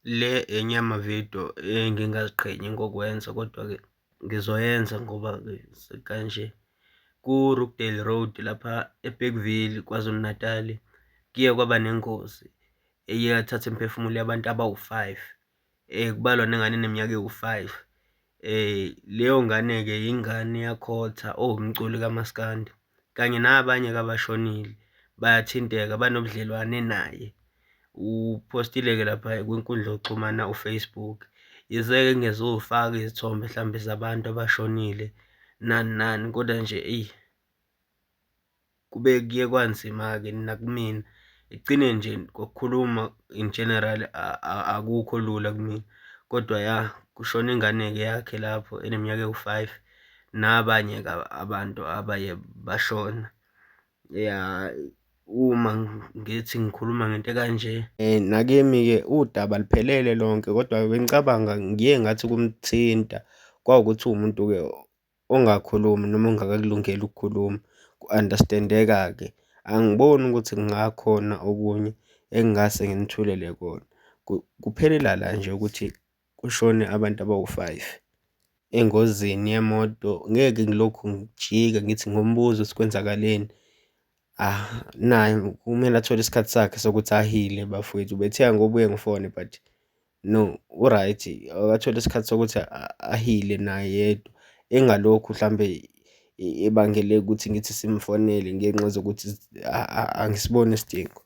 Le enye yamavidiyo engingaziqhenyi ngokwenza, kodwa-ke ngizoyenza ngoba-ke sekanje. Ku-Rookdale Road lapha eBergville, KwaZulu Natali, kuye kwaba nengozi eye yathatha imiphefumulo yabantu abawu-five, kubalwa nengane eneminyaka ewu-five. Leyo ngane-ke ingane yakhotha owumculi kamaskandi, kanye nabanye-ke abashonile bayathinteka banobudlelwane naye. Uphostile-ke lapha kwinkundla yokuxhumana u-Facebook. Yize-ke ngingezufaka iy'thombe hlampe zabantu abashonile nani nani, koda nje eyi kube kuye kwanzima-ke nakumina. Ekugcineni nje kokukhuluma in general akukho lula kumina, kodwa ya, kushone ingane-ke yakhe lapho eneminyaka ewu-five, nabanye-ke abantu abaye bashona. Ya, uma ngithi ngikhuluma ngento ekanje. Nakimi-ke udaba aluphelele lonke kodwa-ke bengicabanga ngiye ngathi ukumthinta, kwawukuthi uwumuntu-ke ongakhulumi noma ongakakulungeli ukukhuluma, ku-understand-eka-ke. Angiboni ukuthi kungakhona okunye engingase nginithulele kona, kuphelela la nje ukuthi kushone abantu abawu-five engozini yemoto. Ngeke ngilokhu ngijika ngithi ngombuza ukuthi kwenzakaleni, ah naye kumele athole isikhathi sakhe sokuthi ahile bafowethu. Ubethe angibuye ngifone but no, u-right, akathole isikhathi sokuthi ahile naye yedwa, engalokhu hlambe ebangele ukuthi ngithi simfonele ngenxa zokuthi angisiboni isidingo.